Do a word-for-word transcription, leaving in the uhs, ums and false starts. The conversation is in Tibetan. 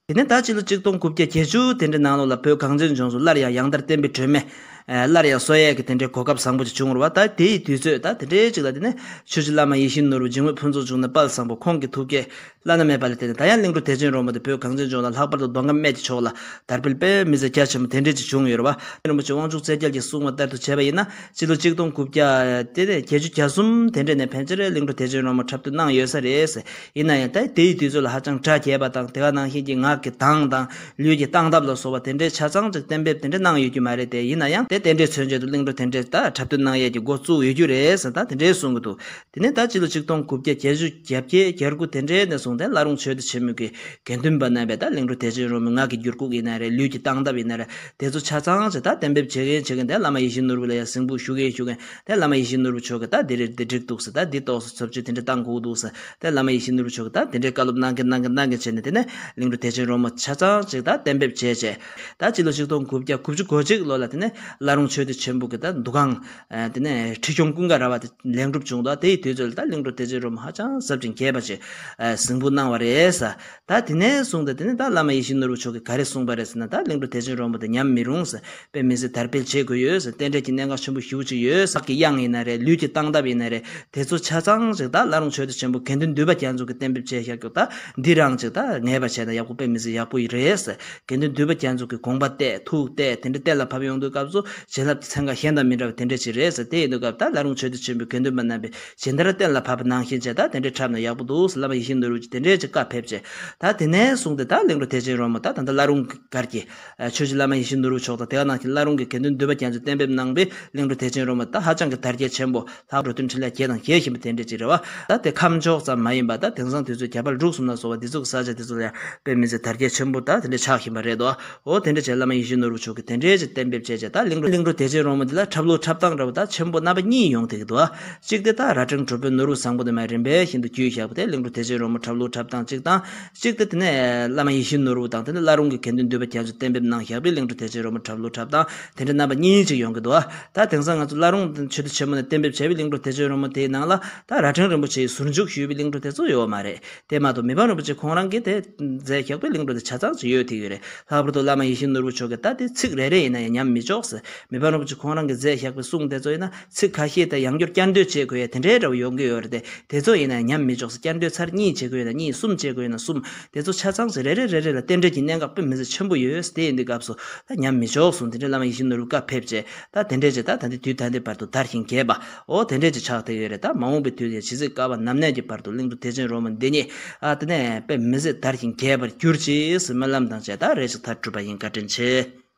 དེ་ནས་ད་སྤྱི་ལོ་ཆིག་སྟོང་དགུ་བརྒྱ་བརྒྱད་ཅུ་དེ་འདྲའི་ནང་ལོགས་ལ་བོད་གངས་ཅན་ལྗོངས་སུ་སླར་ཡང་ཡང་དར་བསྟན་པའི་སྒྲོན་མེ། ཨ་སླར་ཡང་གསོ་ཡས་ཀྱི་དེ་འདྲའི་གོ་སྐབས་བཟང་པོ་ཅིག་བྱུང་བ་རེད་བ། ད་དེའི་དུས་ཚོད་ད་དེ་འདྲའི་ཅིག་ལ་དེ་ནས་ཆོས་རྗེ་བླ་མ་ཡིད་བཞིན་ནོར་བུ་འཇིགས་མེད་ཕུན་ཚོགས་འབྱུང་གནས་དཔལ་བཟང་པོ་ཁོང་གི་ཐུགས་བསྐྱེད་བླ་ན་མེད་པ་ལ་བརྟེན་ནས་ད་ཡང་གླིང་བྲོ་བདེ་ཆེན་རོལ་མོ་དེ་བོད་གངས་ཅན་ལྗོངས་ལ་ལྷག་པར་དུ་མདོ་ཁམས་སྨད་ཀྱི་ཕྱོགས་ལ་དར་འཕེལ་དཔེ་མི་སྲིད་རྒྱ་ཆེན་པོ་དེ་འདྲའི་ཅིག་བྱུང་ཡོད་རེད་བ། རིན་པོ་ཆེ་དབང་ཕྱུག་རྩེ་རྒྱལ་གྱིས་གསུངས་པ་ལྟར་དུ་བྱས་པ་ཡིན་ན། སྤྱི་ལོ་ཆིག་སྟོང་དགུ་བརྒྱ་དེ་ནས་བརྒྱད་ཅུ་གྱ་གསུམ་དེ་འདྲ་ནས་ཕལ་ཆེར་གླིང་བྲོ་བདེ་ཆེན་རོལ་མོ་འཁྲབ་སྟོན་གནང་ཡོད་ས་རེད། ཡིན་ན་ཡང་ད་དེའི་དུས་ཚོད་ལ་ཧ་ཅང་གྲ་རྒྱས་པ་དང་དེ་ག་ནང་བཞིན་གྱི་ངག་གི་གདངས་དང་ལུས་ཀྱི་སྟངས་སྟབས་ལ་སོགས་པ་དེ་འདྲའི་ཆ་ཚང་ཅིག་གཏན་འབེབས་དེ་འདྲ་གནང་ཡོད་རྒྱུ་མ་རེད་དེ། ཡིན་ན་ཡང་དེ་རྟེན་འབྲེལ་མཚོན་བྱེད་དུ་གླིང་བྲོ་དེ་འདྲའི་ད་འཁྲབ་སྟོན་གནང་ཡས་ཀྱི་འགོ་བཙུགས་ཡོད་རྒྱུ་རེད་ཟེར་ད་དེ་འདྲའི་གསུང་གི་འདུག་དེ་ནས་ད་སྤྱི་ལོ་ཆིག་སྟོང་དགུ་བརྒྱ་བརྒྱད་ཅུ་གྱ་བརྒྱད་གྱ་དགུ་དེ་འདྲའི་ནས་བཟུང་སྟེ་བླ་རུང་ཆོས་སྡེ་ཆེན་མོའི་གི་དགེ་འདུན་པ་རྣམ་པས་ད་གླིང་བྲོ་བདེ་ཆེན་རོལ་མོའི་ངག་གི་འགྱུར་ཁུག་ཡིན་ན་རེད། ལུས་ཀྱི་སྟངས་སྟབས་ཡིན་ན་རེད། དེ་ཚོ་ཆ་ཚང་ཞིག་ད་གཏན་འབེབས་བྱེད་མཁན་བྱེད་མཁན་དེ་བླ་མ་ཡིད་བཞིན་ནོར་བུ་ལ་ཡང་གཟིགས་འབུལ་ཞུ་མཁན་ཞུ་མཁན་དེ་བླ་མ་ཡིད་བཞིན་ནོར་བུ་མཆོག་གིས་ད་འདི་རེད་འདི་འགྲིག་འདུག་ཟེར། ད་འདི་ཏོག་ཙམ་ཚབ་བྱེད་དེ་འདྲ་བཏང་དགོས་འདུག་ཟེར། དེ་བླ་མ་ཡིད་བཞིན་ནོར་བུ་མཆོག་གིས་ད་དེ་འདྲའི་བཀའ་སློབ་གནང་གིན་གནང་གིན་གནང་གིན་བྱས་ནས། དེ་ནས་གླིང་བྲོ་བདེ་ཆེན་རོལ་མོ་ཆ་ཚང་ཞིག་ད་གཏན་འབེབས་བྱས་བྱས། ད་སྤྱི་ལོ་ཆིག་སྟོང་དགུ་བརྒྱ་དགུ་བཅུ་གོ་གཅིག་ལོ་ལ་དེ་ནས་བླ་རུང་ཆོས་སྡེ་ཆེན་པོ་གི་ད་འདུ་ཁང་། ཨ་དེ་ནས་ཁྲི་སྐྱོང་ཀུན་དགའ་ར་བ་དེ་ལེགས་གྲུབ་བྱུང་འདུག་དེའི་དུས་ཚོད་ལ་ད་གླིང་བྲོ་བདེ་ཆེན་རོལ་མོ་ཧ་ཅང་ཟབ་ཅིང་རྒྱས་པ་ཞིག་ཨ་གཟིགས་འབུལ་གནང་བ་རེད་ཟེར། ད་དེ་ནས་བཟུང་སྟེ་དེ་ནས་ད་བླ་མ་ཡིད་བཞིན་ནོར་བུ་མཆོག་གིས་ག་རེ་གསུངས་པ་རེད་ཟེར་ན། ད་གླིང་བྲོ་བདེ་ཆེན་རོལ་མོ་དེ་ཉམས་མི་རུང་ཟེར། དཔེ་མི་སྲིད་དར་འཕེལ་བྱེད་དགོས་ཡོད་ཟེར། རྟེན་འབྲེལ་གྱི་གནད་འགག་ཆེན་པོ་ཞེ་པོ་ཅིག་ཡོད་ཟེར། གི་དབྱངས་ཡིན་ན་རེད། ལུས་ཀྱི་སྟངས་སྟབས་ཡིན་ན་རེད། དེ་ཚོ་ཆ་ཚང་ཞིག་ད་བླ་རུང་ཆོས་སྡེ་ཆེན་པོ་དགེ་འདུན་འདུས་པ་རྒྱ་མཚོ་གིས་གཏན་འབེབས་བྱས་བཞག་རྒྱུ་ད་འདི་རང་ཅིག་ད་ངེས་པ་བྱས་ན་ཡག་པོ་དཔེ་མི་སྲིད་ཡག་པོ་ཡིན་རེད་ཟེར། དགེ་འདུན་འདུས་པ་རྒྱ་མཚོ་གི་དགོངས་པ་བལྟས་ཐུགས་བལྟས་དེ་འདྲ་གཏན་ལ་ཕབ་ཡོང་དུས་སྐབས་སུ་བྱིན་རླབས་ཀྱི་ཚན་ཁ་གཞན་དང་མི་འདྲ་བ་དེ་འདྲ་ཅིག་རེད་ཟེར། དེ་ཡིན་དུས་སྐབས་ད་བླ་རུང་ཆོས་སྡེ་ཆེན་པོའི་དགེ་འདུན་པ་རྣམ་པས་ཇི་ལྟར་གཏན་ལ་ཕབ་པ་ནང་བཞིན་བྱས་ད་དེ་འདྲའི་འཁྲབ་ན་ཡག་པོ་འདུག་ཟེར། བླ་མ་ཡིད་བཞིན་ནོར་བུ་གིས་དེ་འདྲའི་ཅིག་བཀའ་ཕེབས་བྱས། ད་དེ་ནས་བཟུང་སྟེ་ད་གླིང་བྲོ་བདེ་ཆེན་རོལ་མོ་ད་ད་ལྟ་བླ་རུང་སྒར་གྱི་ཆོས་རྗེ་བླ་མ་ཡིད་བཞིན་ནོར་བུ་མཆོག་དང་དེ་ག་ནང་བཞིན་བླ་རུང་གི་དགེ་འདུན་འདུས་པ་རྒྱ་མཚོས་གཏན་འབེབས་གནང་བའི་གླིང་བྲོ་བདེ་ཆེན་རོལ་མོ་ད་ཧ་ཅང་གི་དར་རྒྱས་ཆེན་པོ། ལྷག་འགྲོ་དོན་འཕྲིན་ལས་རྒྱས་དང་རྒྱས་བཞིན་པ་དེ་འདྲ་ཅིག་རེད་བ། ད་དེ་ཁམས་ཕྱོགས་ཙམ་མ་ཡིན་པ་ད་དེང་སང་དུས་ཚོད་རྒྱ་བལ་འབྲུག་གསུམ་ལ་སོགས་པ་འདི་ཚོ་གི་ས་ཆ་དེ་ཚོ་ལ་ཡང་དཔེ་མི་སྲིད་དར་རྒྱས་ཆེན་པོ་ད་དེ་འདྲ་ཆགས་བཞིན་པ་རེད་དོ། འོ་དེ་འདྲ་བྱས་བླ་མ་ཡིད་བཞིན་ནོར་བུ་མཆོག་གིས་དེ་འདྲའི་ཅིག་གཏན་འབེབས་བྱས་བྱས་ད་གླིང་བྲོ་གླིང་བྲོ་བདེ་ཆེན་རོལ་མོ་འདི་ལ་འཁྲབ་ལོ་འཁྲབ་སྟངས་འདྲ་བོ་ད་ཆེན་པོ་རྣམ་པ་གཉིས་ཡོང་བསྡད་ཀྱི་འདུག་གཅིག་དེ་ད་རྭ་སྒྲེང་གྲུབ་དཔོན་ནོར་བུ་བཟང་པོ་དེ་མ་རིམ་པས་བཞིན་དུ་བརྒྱུད་བཞག་པ་དེ་གླིང་བྲོ་བདེ་ཆེན་རོལ་མོ་འཁྲབ་ལོ་འཁྲབ་སྟངས་གཅིག་དང་། གཅིག་དེ་དེ་ནས་བླ་མ་ཡིད་བཞིན་ནོར་བུ་དང་དེ་ནས་བླ་རུང་གི་དགེ་འདུན་འདུས་པ་རྒྱ་མཚོས་གཏན་འབེབས་གནང་བཞག་པའི་གླིང་བྲོ་བདེ་ཆེན་རོལ་མོ་འཁྲབ་ལོ་འཁྲབ་སྟངས་དེ་འདྲ་རྣམ་པ་གཉིས་ཅིག་ཡོང་གི་འདུག་ད་དེང་སང་ང་ཚོ་བླ་རུང་ཆོས་སྡེ་ཆེན་མོ་ནས་གཏན་འབེབས་བྱས་པའི་གླིང་བྲོ་བདེ་ཆེན་རོལ་མོ་དེའི་ནང་ལ་ད་རྭ་སྒྲེང་རིན་པོ་ཆེའི་ཟུར་འཇུག་ཞུས་པའི་གླིང་བྲོ་དེ་ཚོ་ཡོད་མ་རེད། དེ་མ་གཏོགས་མི་ཕམ་རིན་པོ་ཆེ་ཁོང་རང་གིས་དེ་མཛད་བཞག་པའི་གླིང་བྲོ་དེ་ཆ་ཚང་ཅིག་ཡོད་དེ་ཡོད་རེད། ལྷག་པར་དུ་བླ་མ་ཡིད་བཞིན་ནོར་བུ་མཆོག་གིས་ད་དེ་ཚིག་རེ་རེ་ཡིན་ན་ཡང་ཉམས་མི་འཇོག་ཟེར། མི་ཕམ་རིན་པོ་ཆེ་ཁོང་རང་གིས་མཛད་བཞག་པའི་གསུང་དེ་ཚོ་ཡིན་ན་ཚིག་ཁ་ཤས་དེ་ཡང་བསྐྱར་བསྐྱར་ཟློས་བྱེད་དགོས་ཡ་དེ་འདྲའི་འདྲ་བོ་ཡོང་གི་ཡོད་རེད་དེ། དེ་ཚོ་ཡིན་ན་ཉམས་མི་འཇོག་ཟེར། བསྐྱར་ཟློས་ཚར་གཉིས་བྱེད་དགོས་ཡོད་ན་གཉིས། གསུམ་བྱེད་དགོས་ཡོད་ན་གསུམ། དེ་ཚོ་ཆ་ཚང་ཟེར་རེ་རེ་རེ་རེ་ལ་རྟེན་འབྲེལ་གྱི་གནད་འགག་དཔེ་མི་སྲིད་ཆེན་པོ་ཡོད་ཟེར། དེ་ཡིན་དུས་སྐབས་སུ་ད་ཉམས་མི་འཇོག་གསུངས། དེ་འདྲའི་བླ་མ་ཡིད་བཞིན་ནོར་བུས་བཀའ་ཕེབས་བྱས་ད་དེ་འདྲས་བྱས་ད་ད་ལྟའི་དུས་ད་ལྟའི་བར་དུ་དར་ཞིང་རྒྱས་པ། འོ་དེ་འདྲས་ཅིག་ཆགས་བསྡད་ཡོད་རེད། ད་མ་འོངས་པའི་དུས་ཡང་ཇི་སྲིད་བསྐལ་པ་ནམ་གནས་ཀྱི་བར་དུ་གླིང་བྲོ་བདེ་ཆེན་རོལ་མོ་འདི་ཉིད་ཨ་དེ་ནས་དཔེ་མི་སྲིད་དར་ཞིང་རྒྱས་པར་གྱུར་ཅིག་ཟེར་སྨོན་ལམ་དང་བཅས་ད་རེ་ཞིག་མཐར་གྲུབ་པ་ཡིན། བཀའ་དྲིན་ཆེ།